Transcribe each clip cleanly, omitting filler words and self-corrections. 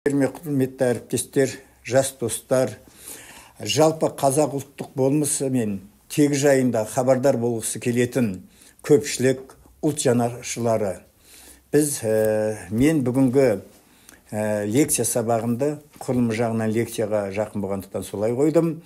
Құрметті әріптестер, жас достар, жалпы қазақ ұлттық болмысы мен тегі жайында хабардар болғысы келетін көпшілік ұлт жанашырлары. Мен бүгінгі лекция сабағымды құрылымы жағынан лекцияға жақын болғандықтан солай қойдым.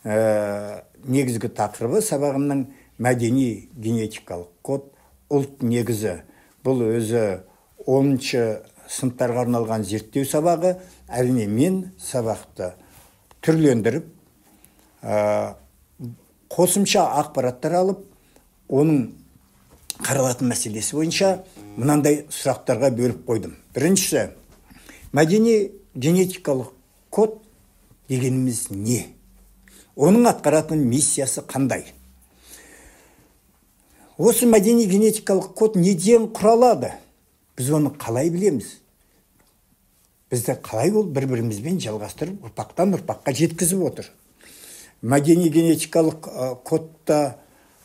Негізгі тақырыбы сабағымның мәдени генетикалық код, ұлт негізі. Бұл өзі 10-шы сыныптарға арналған зерттеу сабағы. Әрине, мен сабақты түрлендіріп, қосымша ақпараттар алып, оның қаралатын мәселесі бойынша мынандай сұрақтарға бөліп қойдым. Біріншісі, мәдени генетикалық код дегеніміз не? Оның атқаратын миссиясы қандай? Осы мәдени генетикалық код неден құралады? Біз оны қалай білеміз? Бізді қалай ол бір-бірімізбен жалғастырып, ұрпақтан ұрпаққа жеткізіп отыр? Мәдени генетикалық кодта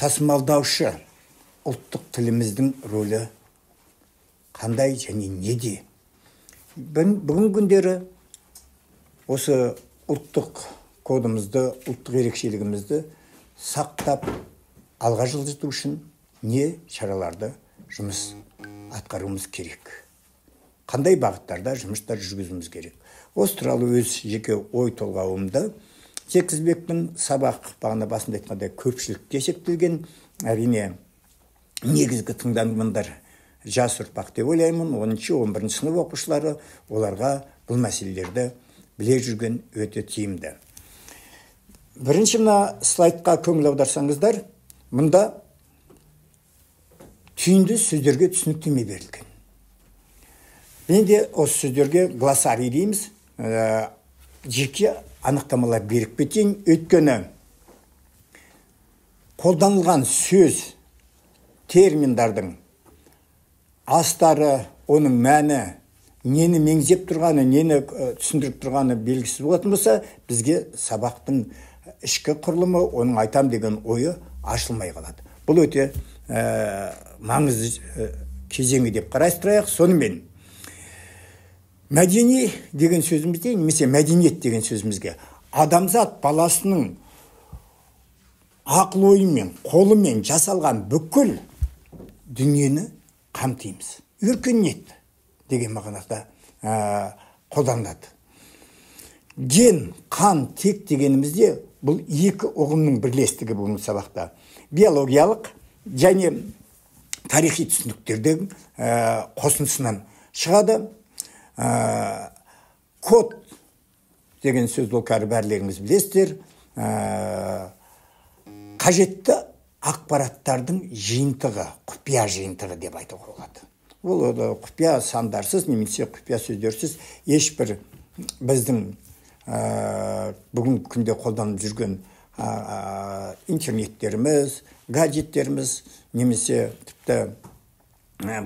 тасымалдаушы ұлттық тіліміздің рөлі қандай және неде? Бүгінгі күндері осы ұлттық кодымызды, ұлттық ерекшелігімізді сақтап, алға жылжыту үшін не шараларды жұмыс атқаруымыз керек? Қандай бағыттарда жұмыстар жүргізуіміз керек? Осы туралы өз жеке ой толғауымды жеткізбекпін. Сабақ бағана басында айтқандай көпшілікке шектелген. Әрине, негізгі тыңдармандар жас ұрпақ деп ойлаймын. 10-шы, 11-ші сынып оқушылары, оларға бұл мәселелерді біле жүрген өте тиімді. Бірінші мына слайдқа көңіл аударсаңыздар, мұнда түйінді сөздерге түсініктеме берілген. Мен де осы сөздерге глоссарий дейміз, жеке анықтамалар беріп кетейін. Өйткені қолданылған сөз терминдардың астары, оның мәні, нені меңзеп тұрғаны, нені түсіндіріп тұрғаны белгісіз болатын болса, бізге сабақтың ішкі құрылымы, оның айтам деген ойы ашылмай қалады. Бұл өте маңызды кезеңі деп қарастырайық. Сонымен, мәдени деген сөзімізде, немесе мәдениет деген сөзімізге адамзат баласының ақыл ойымен, қолымен жасалған бүкіл дүниені қамтимыз. Өркениет деген мағынада қолданылады. Ген, қан, тек дегенімізде бұл екі ұғымның бірлестігі бүгінгі сабақта. Биологиялық және тарихи түсініктердің қосындысынан шығады. Код деген сөз ол кәрі бәрілеріңіз білесіздер. Қажетті ақпараттардың жиынтығы, құпия жиынтығы деп айтуға болады. Ол құпия сандарсыз немесе құпия сөздерсіз ешбір біздің бүгінгі күнде қолданып жүрген интернеттеріміз, гаджеттеріміз немесе тіпті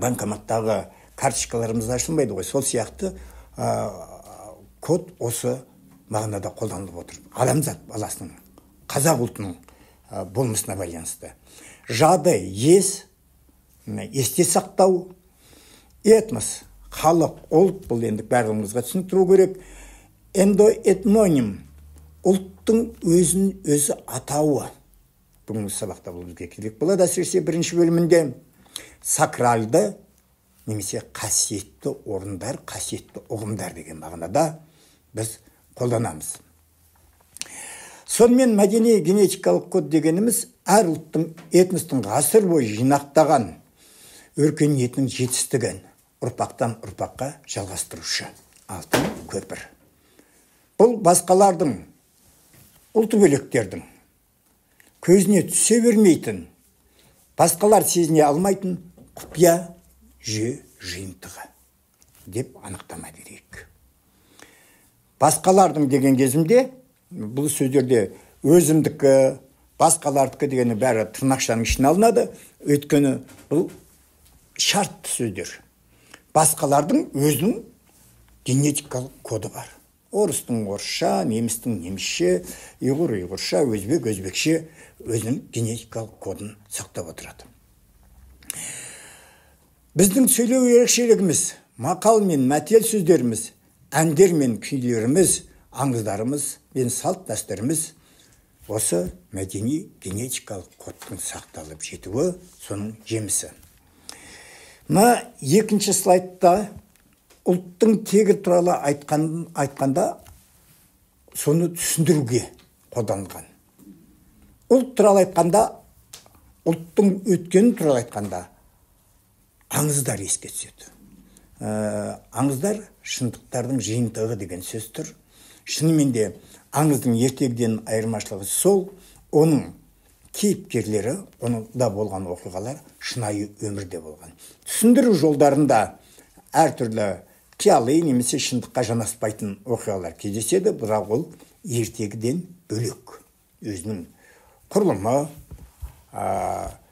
банкоматтағы карточкаларымыз ашылмайды ғой. Сол сияқты код осы мағынада қолданылып отыр. Адамзат баласының, қазақ ұлтының болмысына байланысты. Жады, ес, есте сақтау, этнос, халық, ұлт, бұл енді барлығымызға түсінікті болу керек. Эндоэтноним, ұлттың өзін өзі атауы. Бүгінгі сабақта бұл бізге керек болады, әсіресе бірінші бөлімінде. Сакралды немесе қасиетті орындар, қасиетті ұғымдар деген мағынада біз қолданамыз. Сонымен, мәдени генетикалық код дегеніміз әр ұлттың, этностың ғасыр бойы жинақтаған өркениетінің жетістігін ұрпақтан ұрпаққа жалғастырушы алтын көпір. Бұл басқалардың, ұлты бөлектердің көзіне түсе бермейтін, басқалар сезіне алмайтын құпия жүйе жиынтығы деп анықтама берейік. Басқалардың деген кезімде бұл сөздерде өзімдікі, басқалардікі дегені бәрі тырнақшаның ішіне алынады. Өйткені бұл шартты сөздер. Басқалардың өзінің генетикалық коды бар. Орыстың орысша, немістің немісше, ұйғыр ұйғырша, өзбек өзбекше өзінің генетикалық кодын сақтап отырады. Біздің сөйлеу ерекшелігіміз, мақал мен мәтел сөздеріміз Әндер мен күйлеріміз, аңыздарымыз бен салт дәстүріміз осы мәдени генетикалық кодтың сақталып жетуі соның жемісі. Мына екінші слайдта ұлттың тегі туралы айтқанда соны түсіндіруге қолданылған. Ұлт туралы айтқанда, ұлттың өткені туралы айтқанда аңыздар еске түседі. Аңыздар шындықтардың жиынтығы деген сөз тұр. Шынымен де аңыздың ертегіден айырмашылығы сол, оның кейіпкерлері, онда болған оқиғалар шынайы өмірде болған. Түсіндіру жолдарында әртүрлі қияли немесе шындыққа жанаспайтын оқиғалар кездеседі, бірақ ол ертегіден бөлек. Өзінің құрылымы,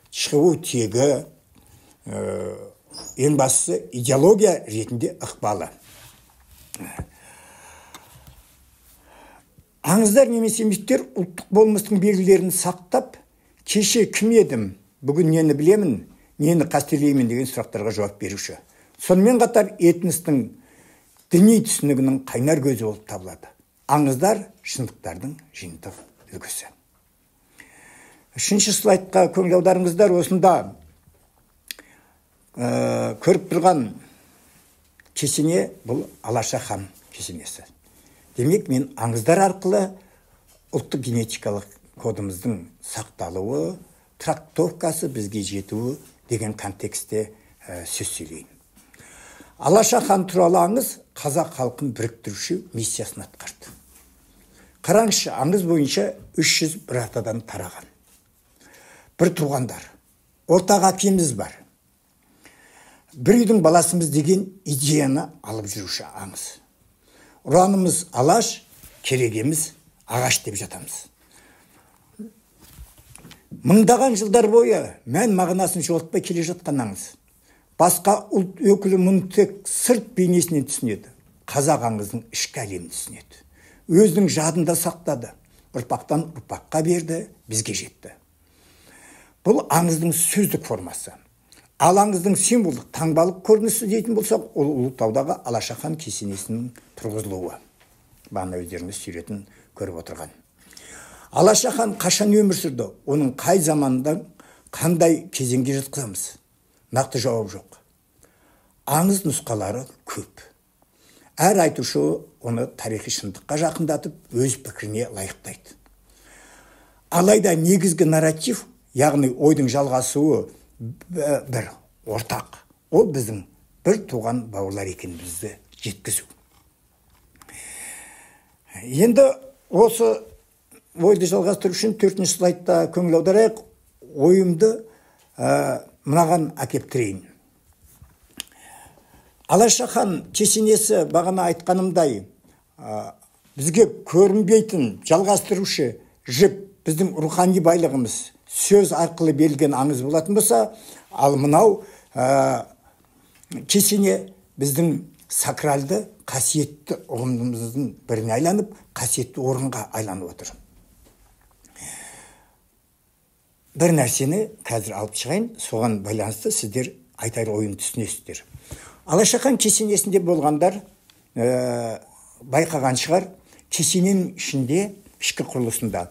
шығу тегі, ең бастысы идеология ретінде ықпалы. Аңыздар немесе мифтер ұлттық болмыстың белгілерін сақтап, кеше кім едім, бүгін нені білемін, нені қастерлеймін деген сұрақтарға жауап беруші. Сонымен қатар этностың діни түсінігінің қайнар көзі болып табылады. Аңыздар шындықтардың жиынтық үлгісі. Үшінші слайдқа көңіл аударыңыздар. Осында көріп тұрған кесене бұл Алаша хан кесенесі. Демек, мен аңыздар арқылы ұлттық генетикалық кодымыздың сақталуы, трактовкасы бізге жетуі деген контексте сөз сөйлеймін. Алаша хан туралы аңыз қазақ халқын біріктіруші миссиясын атқарды. Қараңызшы, аңыз бойынша 301 атадан тараған. Бір туғандар, ортақ әкеміз бар. Бір үйдің баласымыз деген идеяны алып жүруші аңыз. Ұранымыз алаш, керегеміз ағаш деп жатамыз. Мыңдаған жылдар бойы мән мағынасын жоғалтпай келе жатқан аңыз. Басқа ұлт өкілі мұны тек сырт бейнесінен түсінеді. Қазақ аңыздың ішкі әлемін түсінеді. Өзінің жадында сақтады, ұрпақтан ұрпаққа берді, бізге жетті. Бұл аңыздың сөздік формасы. Ал аңыздың символдық таңбалық көрінісі дейтін болсақ, ол Ұлытаудағы Алаша хан кесенесінің тұрғызылуы. Бағана өздеріңіз суретін көріп отырған. Алаша хан қашан өмір сүрді? Оның қай заманда, қандай кезеңге жатқызамыз? Нақты жауап жоқ. Аңыз нұсқалары көп. Әр айтушы оны тарихи шындыққа жақындатып, өз пікіріне лайықтайды. Алайда негізгі нарратив, яғни ойдың жалғасуы бір ортақ. Ол біздің бір туған бауырлар екенімізді жеткізу. Енді осы ойды жалғастыру үшін төртінші слайдта көңіл аударайық. Ойымды мынаған әкеп тірейін. Алаша хан кесенесі бағана айтқанымдай бізге көрінбейтін жалғастырушы жіп, біздің рухани байлығымыз сөз арқылы берілген аңыз болатын болса, ал мынау кесене біздің сакралды қасиетті ұғымымыздың біріне айланып, қасиетті орынға айланып отыр. Бір нәрсені қазір алып шығайын, соған байланысты сіздер айтар ойын түсінесіздер. Алаша хан кесенесінде болғандар байқаған шығар, кесененің ішінде, ішкі құрылысында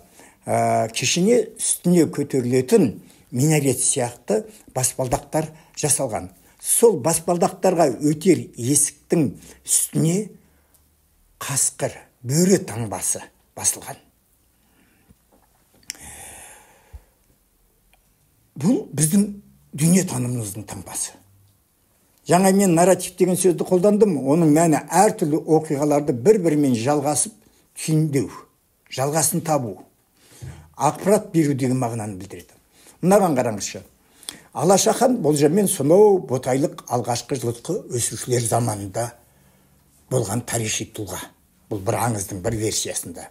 кесене үстіне көтерілетін минарет сияқты баспалдақтар жасалған. Сол баспалдақтарға өтер есіктің үстіне қасқыр, бөрі таңбасы басылған. Бұл біздің дүние танымымыздың таңбасы. Жаңа мен нарратив деген сөзді қолдандым. Оның мәні әртүрлі оқиғаларды бір-бірімен жалғасып түйіндеу, жалғасын табу, ақпарат беру деген мағынаны білдіреді. Мынаған қараңызшы. Алаша хан болжаммен сонау ботайлық алғашқы жылқы өсірушілер заманында болған тарихи тұлға. Бұл бір аңыздың бір версиясында.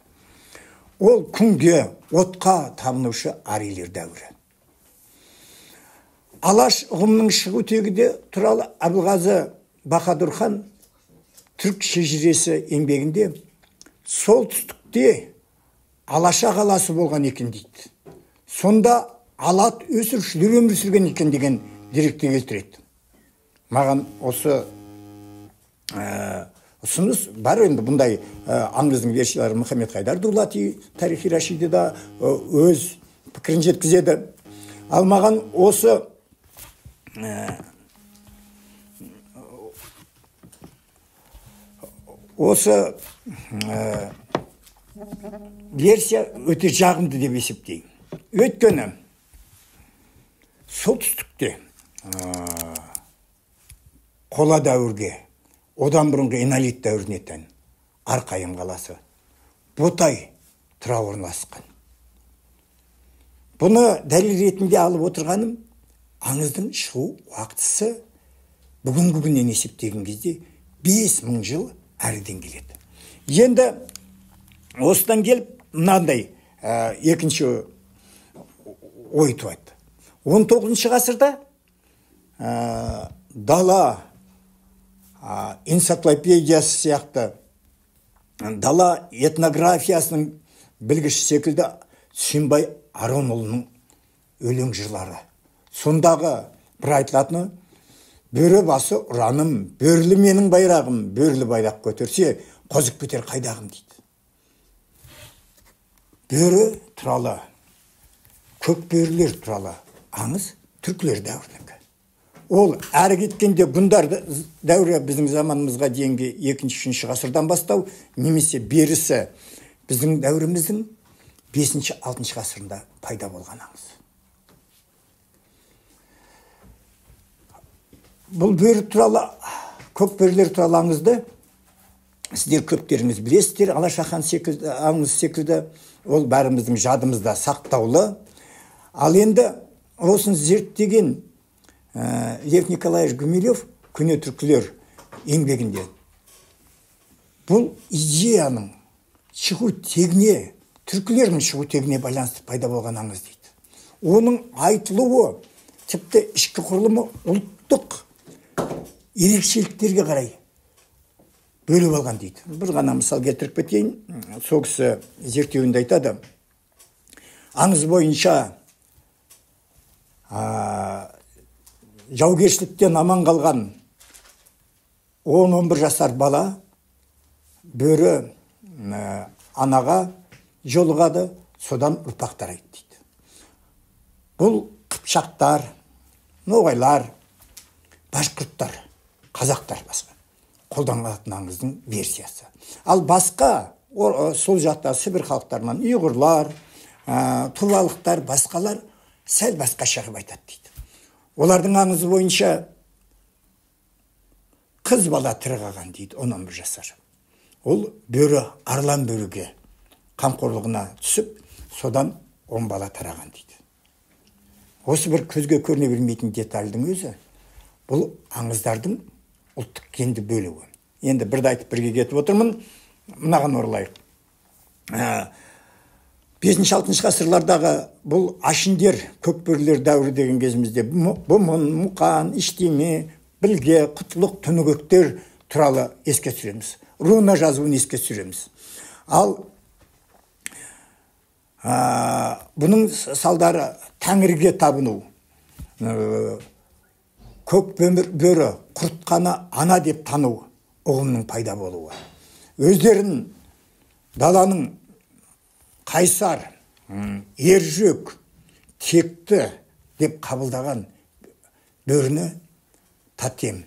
Ол күнге, отқа табынушы арийлер дәуірі. Алаш ұғымының шығу тегі де туралы Әбілғазы Баһадүр хан түрк шежіресі еңбегінде солтүстікте Алаша қаласы болған екен дейді. Сонда алат өсірушілер өмір сүрген екен деген деректі келтіреді. Маған осы Ұсыныс бар. Енді бұндай аңыздың версиялары Мұхаммед Хайдар Дулати Тарихи Рашидида өз пікірін жеткізеді. Ал маған осы версия өте жағымды деп есептеймін. Өйткені солтүстікте қола дәуірге, одан бұрынғы энолит дәуіріне тән Арқайым қаласы Ботай тұра орналасқан. Бұны дәлел ретінде алып отырғаным, аңыздың шығу уақытысы бүгінгі күннен есептеген кезде 5000 жыл әріден келеді. Енді осыдан келіп мынандай екінші ой туады. 19 ғасырда дала энциклопедиясы сияқты, дала этнографиясының білгіші секілді Сүйінбай Аронұлының өлең жырлары. Сондағы бір айтылатыны: бөрі басы ұраным, бөрілі менің байрағым, бөрілі байрақ көтерсе, қозып кетер қайдағым дейді. Бөрі туралы, көк бөрілер туралы аңыз түркілер дәуірінікі. Ол әрі кеткенде ғұндар дәуірі біздің заманымызға дейінгі 2-3 ғасырдан бастау, немесе берісі біздің дәуіріміздің 5-6 ғасырында пайда болған аңыз. Бұл бөрі туралы, көк бөрілер туралы аңызды сіздер көптеріңіз білесіздер. Алашахан секілді, аңыз секілді, ол бәріміздің жадымызда сақтаулы. Ал енді осыны зерттеген Лев Николаевич Гумилев көне түркілер еңбегінде бұл идеяның шығу тегіне, түркілердің шығу тегіне байланысты пайда болған аңыз дейді. Оның айтылуы, тіпті ішкі құрылымы ұлттық ерекшеліктерге қарай бөліп алған дейді. Бір ғана мысал келтіріп кетейін. Сол кісі зерттеуінде айтады: аңыз бойынша жаугершіліктен аман қалған 10-11 жасар бала бөрі анаға жолығады, содан ұрпақ тарайды дейді. Бұл қыпшақтар, ноғайлар, башқұрттар, қазақтар басқа қолданылатын аңыздың версиясы. Ал басқа сол жақта Сібір халықтарынан ұйғырлар, тувалықтар, басқалар сәл басқаша қылып айтады дейді. Олардың аңызы бойынша қыз бала тірі қалған дейді, 10-11 жасар. Ол бөрі, арлан бөріге қамқорлығына түсіп, содан 10 бала тараған дейді. Осы бір көзге көріне бермейтін детальдің өзі бұл аңыздардың ұлттық генді бөлуі. Енді бірді айтып бірге кетіп отырмын, мынаған оралайық. 5-6 ғасырлардағы бұл ашиндер, көкбөрілер дәуірі деген кезімізде Бұмын, Мұқан, Іштеме, Білге, Құтлық, Түнігөктер туралы еске түсіреміз. Руна жазуын еске түсіреміз. Ал бұның салдары тәңірге табыну, көк бөрі құртқаны ана деп тану ұғымының пайда болуы. Өздерін даланың қайсар, ержүрек, текті деп қабылдаған бөріні тотем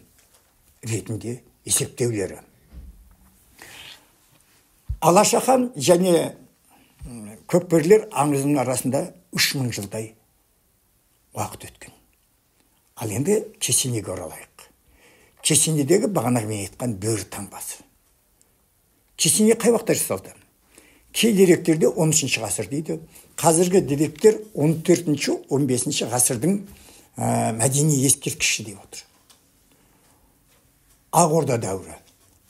ретінде есептеулері. Алашахан және көкбөрілер аңызының арасында 3000 жылдай уақыт өткен. Ал енді Кесенеге оралайық. Кесенедегі бағанағы мен айтқан бөрі таңбасы. Кесене қай уақытта жасалды? Кей деректерде 13 ғасыр дейді. Қазіргі деректер 14-15 ғасырдың мәдени ескерткіші деп отыр. Ақ Орда дәуірі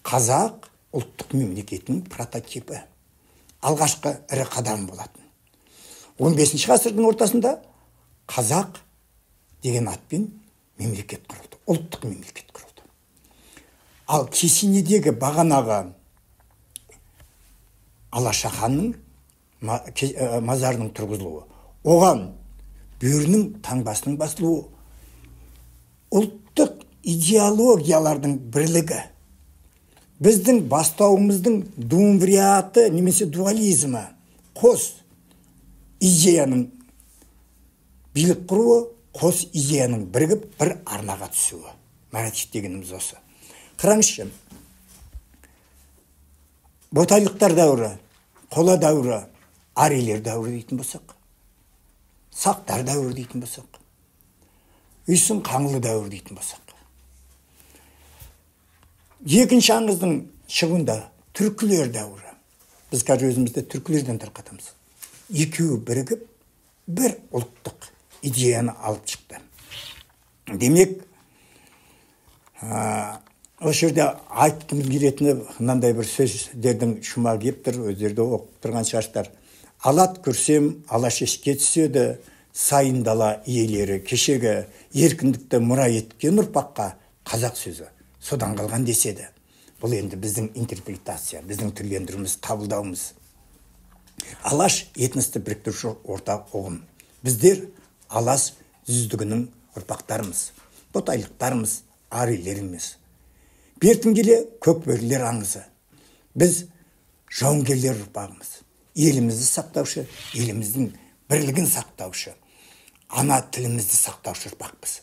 қазақ ұлттық мемлекетінің прототипі. Алғашқы ірі қадам болатын. 15 ғасырдың ортасында қазақ деген атпен мемлекет құрылды, ұлттық мемлекет құрылды. Ал Кесенедегі бағанағы Алашаханның мазарының тұрғызылуы, оған бөрінің таңбасының басылуы, ұлттық идеологиялардың бірлігі, Біздің бастауымыздың дуумвириаты немесе дуализмі, қос идеяның билік құруы, қос идеяның бірігіп бір арнаға түсуі. Нарратив дегеніміз осы. Қараңызшы, ботайлықтар дәуірі, қола дәуірі, арийлер дәуірі дейтін болсақ, сақтар дәуірі дейтін болсақ, үйсін қаңлы дәуірі дейтін болсақ. Екінші аңыздың шығуында түркілер дәуірі. Біз қазір өзімізді түркілерден тарқатамыз. Екеуі бірігіп бір ұлттық идеяны алып шықты. Демек, осы жерде айтқым келетіні мынандай бір сөздердің шумағы келіп тұр, өздері де оқып тұрған шығарсыздар. Алат көрсем, алаш еске түседі, сайын дала иелері кешегі еркіндікті мұра еткен ұрпаққа қазақ сөзі содан қалған деседі. Бұл енді біздің интерпретация, біздің түрлендіруіміз, қабылдауымыз. Алаш этносты біріктіруші ортақ ұғым. Біздер алаш жүздігінің ұрпақтарымыз, ботайлықтарымыз, арийлеріміз. Бертін келе көкбөрілер аңызы. Біз жауынгерлер ұрпағымыз. Елімізді сақтаушы, еліміздің бірлігін сақтаушы, ана тілімізді сақтаушы ұрпақпыз.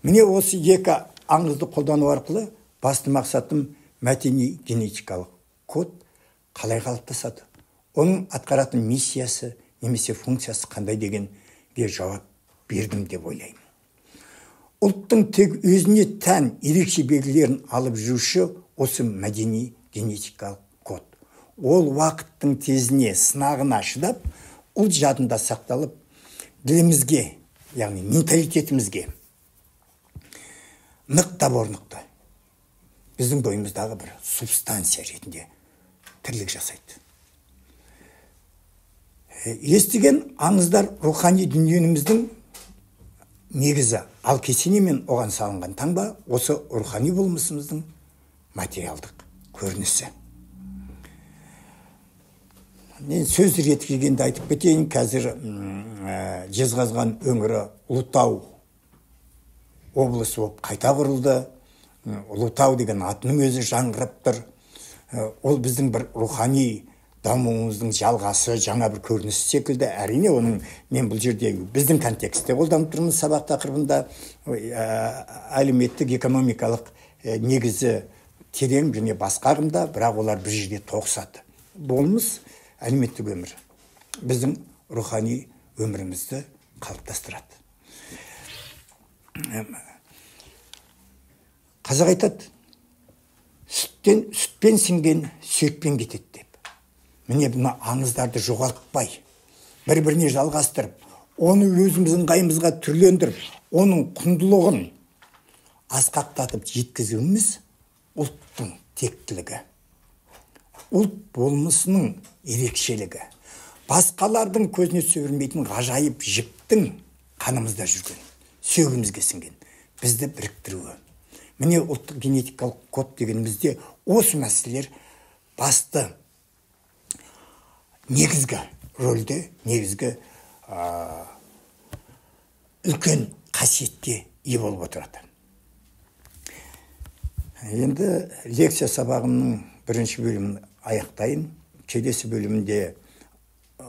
Міне осы екі аңызды қолдану арқылы басты мақсатым мәдени генетикалық код қалай қалыптасады, оның атқаратын миссиясы немесе функциясы қандай дегенге жауап бердім деп ойлаймын. Ұлттың тек өзіне тән ерекше белгілерін алып жүруші осы мәдени генетикалық код. Ол уақыттың тезіне, сынағына шыдап, ұлт жадында сақталып, ділімізге, яғни менталитетімізге нықтап орнықты. Біздің бойымыздағы бір субстанция ретінде тірлік жасайды. Естіген аңыздар рухани дүниеміздің негізі, ал кесене мен оған салынған таңба осы рухани болмысымыздың материалдық көрінісі. Мен сөз реті келгенде айтып кетейін, қазір Жезқазған өңірі Ұлытау облысы болып қайта құрылды. Ұлытау деген атының өзі жаңғырып тұр. Ол біздің бір рухани дамуымыздың жалғасы, жаңа бір көрінісі секілді. Әрине, оның мен бұл жерде біздің контекстте қолданып тұрмыз сабақ тақырыбында. Әлеуметтік, экономикалық негізі терең және басқа ағымда, бірақ олар бір жерде тоғысады. Болмыс әлеуметтік өмір біздің рухани өмірімізді қалыптастырады. Қазақ айтады, сүтпен сіңген сүйекпен кетеді деп. Міне мына аңыздарды жоғалтпай, бір-біріне жалғастырып, оны өзіміздің ыңғайымызға түрлендіріп, оның құндылығын асқақтатып жеткізуіміз ұлттың тектілігі, ұлт болмысының ерекшелігі, басқалардың көзіне түсе бермейтін ғажайып жіптің қанымызда жүрген, сүйегімізге сіңген, бізді біріктіруі. Міне ұлттық генетикалық код дегенімізде осы мәселелер басты негізгі рөлде, негізгі үлкен қасиетке ие болып отырады. Енді лекция сабағымның бірінші бөлімін аяқтайын. Келесі бөлімінде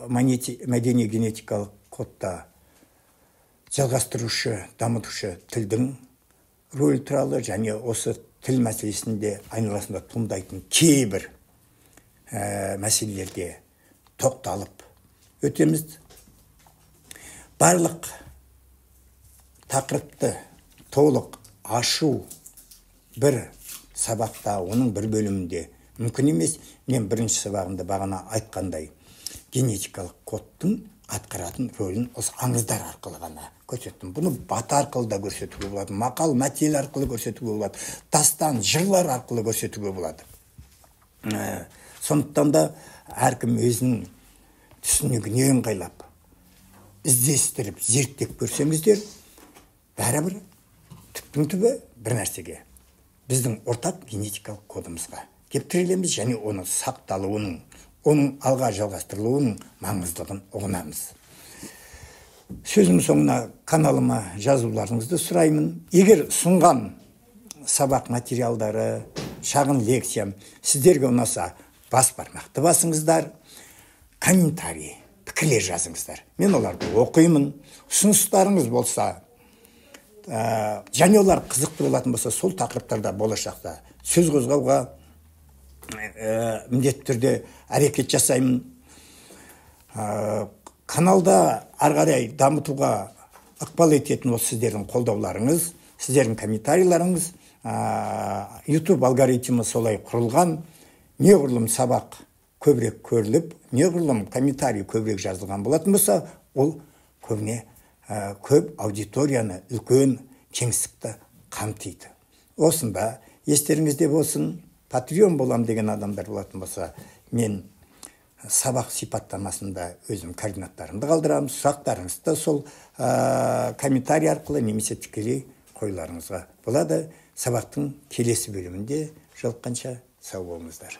мәдени генетикалық кодта жалғастырушы, дамытушы тілдің рөлі туралы және осы тіл мәселесінде айналасында туындайтын кейбір мәселелерге тоқталып өтеміз. Барлық тақырыпты толық ашу бір сабақта, оның бір бөлімінде мүмкін емес. Мен бірінші сабағымда бағана айтқандай, генетикалық кодтың атқаратын рөлін осы аңыздар арқылы ғана көрсеттім. Бұны бата арқылы да көрсетуге болады, мақал, мәтел арқылы көрсетуге болады, дастан, жырлар арқылы көрсетуге болады. Сондықтан да әркім өзінің түсінігіне ыңғайлап, іздестіріп, зерттеп көрсеңіздер, бәрібір түптің түбі бір нәрсеге, біздің ортақ генетикалық кодымызға кеп тірелеміз және оны сақталуының, оның алға жалғастырылуының маңыздылығын ұғынамыз. Сөзім соңына каналыма жазуларыңызды сұраймын. Егер ұсынған Сабақ материалдары, шағын лекциям сіздерге ұнаса, бас бармақты басыңыздар, комментарий, пікірлер жазыңыздар, мен оларды оқимын. Ұсыныстарыңыз болса және олар қызықты болатын болса, сол тақырыптарда болашақта сөз қозғауға міндетті түрде әрекет жасаймын. Каналда ары қарай дамытуға ықпал ететін ол сіздердің қолдауларыңыз, сіздердің комментарийлеріңіз. YouTube алгоритмі солай құрылған: неғұрлым сабақ көбірек көріліп, неғұрлым комментарий көбірек жазылған болатын болса, ол көбіне көп аудиторияны, үлкен кеңістікті қамтиды. Осында естеріңізде болсын. Патреон болам деген адамдар болатын болса, мен сабақ сипаттамасында өзім координаттарымды қалдырамын. Сұрақтарыңызды да сол комментарий арқылы немесе тікелей қоюларыңызға болады. Сабақтың келесі бөлімінде жолыққанша, сау болыңыздар.